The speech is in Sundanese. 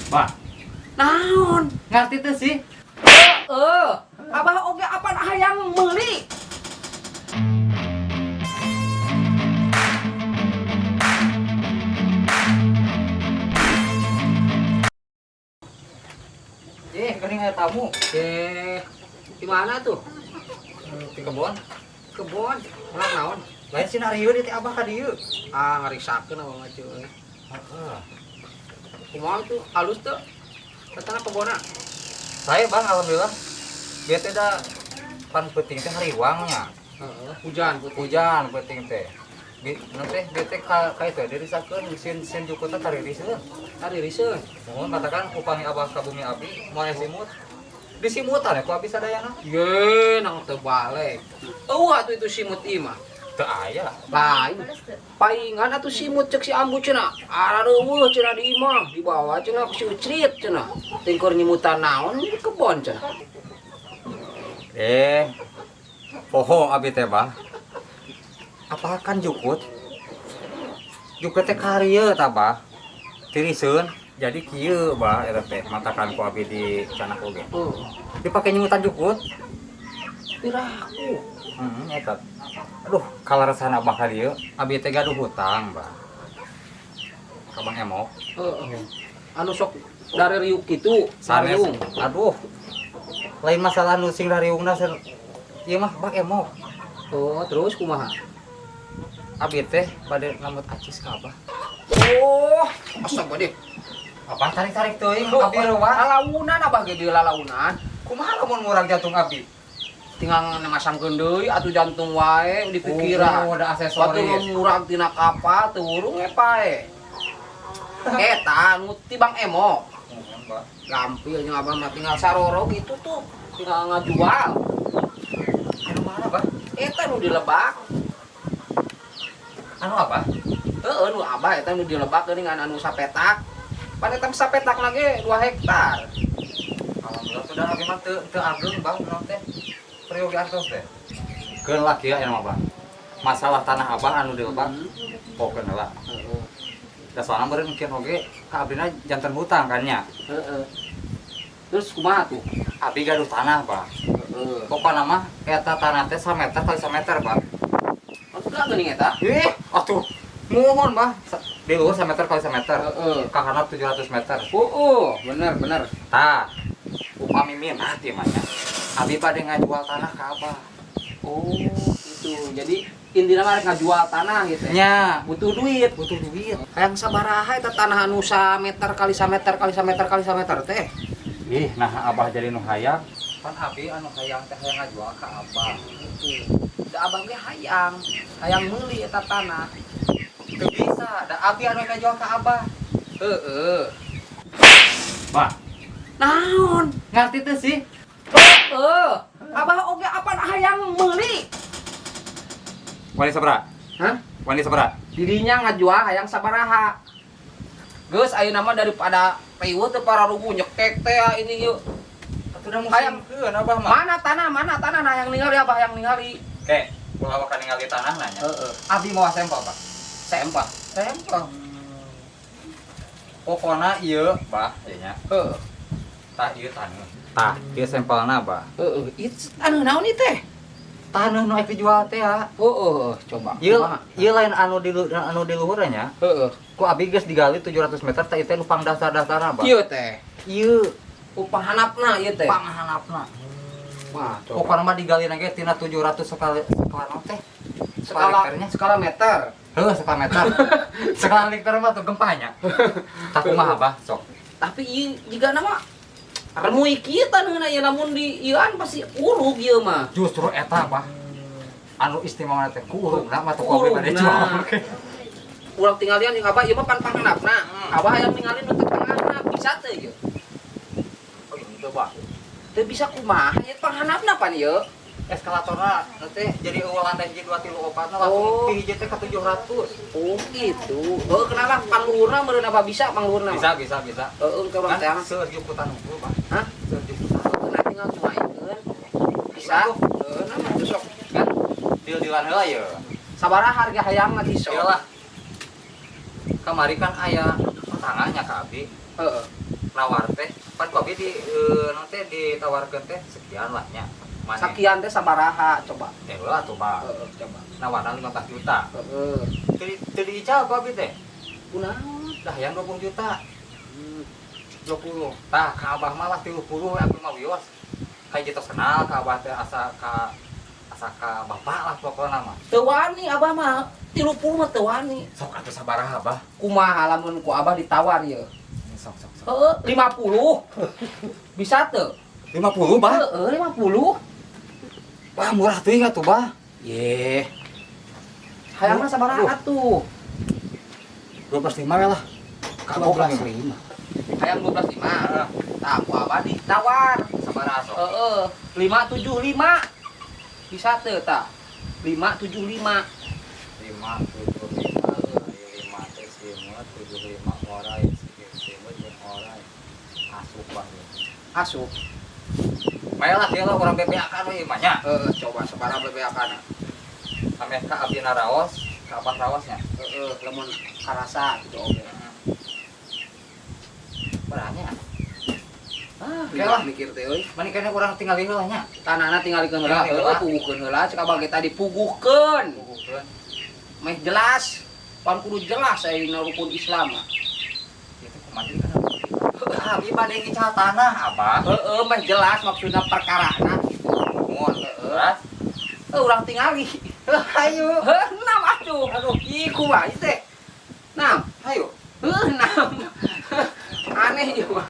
Bah, Naon? Ngerti tuh sih. Heeh. Abah oge apan hayang meuli. Eh, geuning aya tamu. Eh, di mana tuh? Di kebon. Kebon. Melak naon? Lain sinario di teh abah ka dieu. Ah, ngariksakeun abah mah cuy. Heeh. Kumaha tuh? Halus tuh. Katana kebonna. Saya bang, alhamdulillah. Bieu teh da pan peuting teh hariwangnya. Heeh, hujan putih. Hujan peuting teh. Nanti teh bieu teh ka itu dirisakeun sin sin jukutna taririseun. Tadi riseun. Mohon katakan upami abah ka bumi abi moal simut. Disimutan ya ku abi sadayana. Ye, nang teu balik. Eueuh atuh itu simut ieu mah. Teu aya. Lain. Paingan atuh simut cek si ambu cenah. Arareueuh cenah di imah, dibawa cenah ku si Ucrit cenah. Tingkur nyimutan naon di kebon cenah. Eh, poho abi teh bah. Apa kan jukut? Jukut teh karieu tah bah. Tiriseun. Jadi kieu bah eta teh matakan ku abi di canak oge. Heeh. Dipake nyimutan jukut. Piraku. Heeh, eta. Aduh, kalaresana abah ka dieu, abi teh gaduh hutang bah. Ka Bang Emok. Heeh. Anu sok dari riuk kitu, Sanes. riung. Aduh. Lain masalah nu sing dariungna ser. Ieu mah Bang Emok. Oh, terus kumaha? Abi teh bade nambut acis ka abah. Oh, asa gede. Apa tarik-tarik teuing abi reuah. Lalaunan abah ge di lalaunan. Kumaha lamun murag jantung abi? Tinggal masangkeun deui atuh jantung wae di pikiran. Oh, ada aksesoris. Waktu murag tina kapal teu urung ge pae. Eta nu ti Bang Emok. Mohon, Pak. Gampil jeung abah mah tinggal saroro gitu tuh, tinggal ngajual. Anu mana, Bah? Eta nu dilebak. Anu apa? Heeh, nu abah eta nu dilebak geuningan anu sapetak. Pan eta sapetak lagi 2 hektar. Alhamdulillah sudah abi mah teu teu ageng, Bang, naon teh. Peryogi artos teh. Keun lah kieu aya mah, Bang. Masalah tanah abah anu dilebak, pokeun heula. Heeh. Da soalna meureun mungkin oge ka abdina janten hutang kan nya. Heeh. Terus kumaha tuh? Abi gaduh tanah, Bang. Heeh. Pokona mah eta tanah teh 1 meter kali 1 meter, Bang. Enggak geuning eta? Ih, atuh. Mohon, Bah. Di luhur 1 meter kali 1 meter. Heeh. Ka handap 700 meter. Heeh, bener bener. Tah, upami minat ieu mah nya. Abi bade ngajual tanah ka abah. Oh, gitu. Jadi intinya mah rek ngajual tanah gitu. Nya, Butuh duit. butuh duit. Hayang sabaraha eta tanah anu 1 meter kali 1 meter kali 1 meter kali 1 meter teh? Ih, nah abah jadi nu hayang. Pan abi anu hayang teh hayang ngajual ka abah. Gitu. Da abah ge hayang, hayang meuli eta tanah. Teu bisa, da abi anu ngajual ka abah. Heeh. Bah, Naon? ngerti teu sih? Heeh. Abah oge apan hayang meuli? Wani sabaraha? Hah? Wani sabaraha? Dirinya ngajual hayang sabaraha. Geus ayeuna mah daripada riweuh teu pararugu nyekek teh ini yeuh. Atuh da Hayang. musingkeun abah mah. Mana tanah nah yang ningali abah yang ningali. Oke, ulah waka ningali tanah nanya. Heeh. Abi mau sampel, Pak. Sampel. Sampel. Pokona ieu, Bah, ieu nya. Heeh. Tah ieu taneuh. Tah, ieu sampelna, Bah. Heeh, itu anu naon ieu teh? Taneuh nu arek dijual teh ya. Heeh, coba. Ieu Kumaha? ieu lain anu di anu di luhur nya. Heeh. Ku abi geus digali 700 meter tah ieu teh nu pangdasar-dasarna, Bah. Ieu teh. Ieu Upah hanapna ieu teh. panghanapna. Wah, coba. Pokona mah digali ge tina 700 sekali skala naon teh? Skala Skala skala meter. Heuh, skala meter. Skala liter mah tuh gempanya. Tah kumaha, Bah? Sok. Tapi ieu jiga nama remui kieu taneuhna ieu lamun di ieuan pasti urug ieu mah. Justru eta, Bah. Anu istimewa teh ku urugna mah tuh ku abi bade Urugna. jual. Urang tinggalian jeung abah ieu mah pan panghanapna. Hmm. Abah hayang ningali nu teu tengahna bisa teu ieu? Oh, coba. Teu bisa kumaha ieu panghanapna pan ieu? Eskalatorna nanti jadi eueuh lantai hiji 2 3 4 na langsung Oh. ti hiji teh ka 700. Oh gitu. Heuh kenapa pangluhurna meureun apa bisa pangluhurna? Bisa, bisa, bisa. Heeh, ke urang Kan teh. seueur jukutan unggul, Pak. Hah? Seueur jukutan. Nah tinggal cumaikeun. Bisa. Heuh, nah mah sok. Kan deal-dealan heula ye. Sabaraha harga hayang mah sok. Ieu lah. Kamari kan aya tangannya ka abi. Heeh. Nawar teh pan ku abi di naon teh ditawarkeun teh sekian lah nya. Maneh. Sakian teh sabaraha coba? Eh lah tuh, Bah. Heeh, coba. Nawarna 15 juta. Heeh. Teu teu diical ku abi teh. Kunaon? Dah yang 20 juta. 20. Tah, ka Abah mah lah 30 abi mah wios. Kayak gitu kenal ka Abah teh asa ka bapak lah pokokna mah. Teu wani Abah mah, 30 mah teu wani. Sok atuh sabaraha, Abah? Kumaha lamun ku Abah ditawar ye? Sok sok sok. Heeh, 50. Bisa teu? 50, Bah? Heeh, 50. Wah, murah teuing atuh, Bah. Ye. Hayangna sabaraha atuh? 12.5 we lah. Kagok lah. 12.5. Hayang 12.5. Tah, ku Abah ditawar. Sabaraha sok? Heeh, 575. Bisa teu tah? 575. 5 7 5 5 teh simut, 75 orai, simut jeung orai. Asup, Bah. Asup. Bae lah dia lah urang bebeakan we mah nya. Heeh, coba sabaraha bebeakan? Sameh ka abdi naraos, ka Abah raosnya. Heeh, lamun karasa gitu oge. Berani. Ah, Oke lah. Mikir teh euy. Mani kayaknya urang tinggal heula nya. Tanahna tinggalikeun heula, Tinggal heeh, heula. Puguhkeun heula cek Abah ge tadi, puguhkeun. Puguhkeun. Meh jelas. Pan kudu jelas ayeuna rukun Islam mah. Itu kumaha jadi kan. Ah, abi bade ngical tanah, Abah. Heeh, meh jelas maksudna perkarana gitu. Mun. Heeh. Terus? Eh, urang tingali. Hayu. Heuh, enam atuh. Aduh, ih kumaha ieu teh? Enam. Hayu. Heuh, enam. Aneh ieu mah.